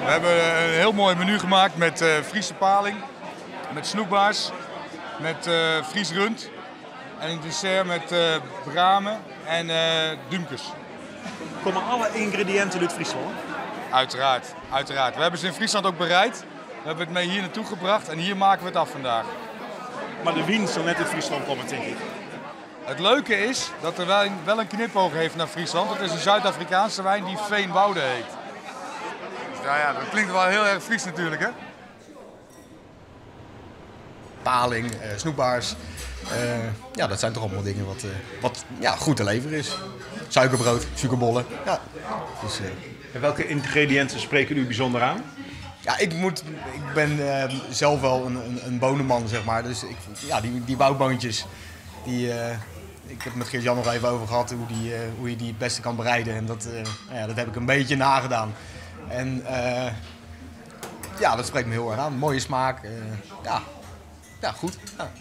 We hebben een heel mooi menu gemaakt met Friese paling, met snoekbaars, met Fries rund en een dessert met bramen en dúmkes. Komme alle yngrediïnten út Fryslân? Uiteraard, uiteraard. We hebben ze in Friesland ook bereid. We hebben het mee hier naartoe gebracht en hier maken we het af vandaag. Mar de wyn sil net út Fryslân komme, tink ik. Het leuke is dat de wijn wel een knipoog heeft naar Friesland. Het is een Zuid-Afrikaanse wijn die Veenwoude heet. Dus nou ja, dat klinkt wel heel erg Fries natuurlijk, hè? Paling, snoekbaars. Ja, dat zijn toch allemaal dingen wat ja, goed te leveren is. Suikerbrood, suikerbollen. Ja. Dus, En welke ingrediënten spreken u bijzonder aan? Ja, ik ben zelf wel een bonenman, zeg maar. Dus ik, ja, die woudboontjes, ik heb met Geert-Jan nog even over gehad hoe je die het beste kan bereiden. En nou ja, dat heb ik een beetje nagedaan. En ja, dat spreekt me heel erg aan. Mooie smaak. Ja. Ja, goed. Ja.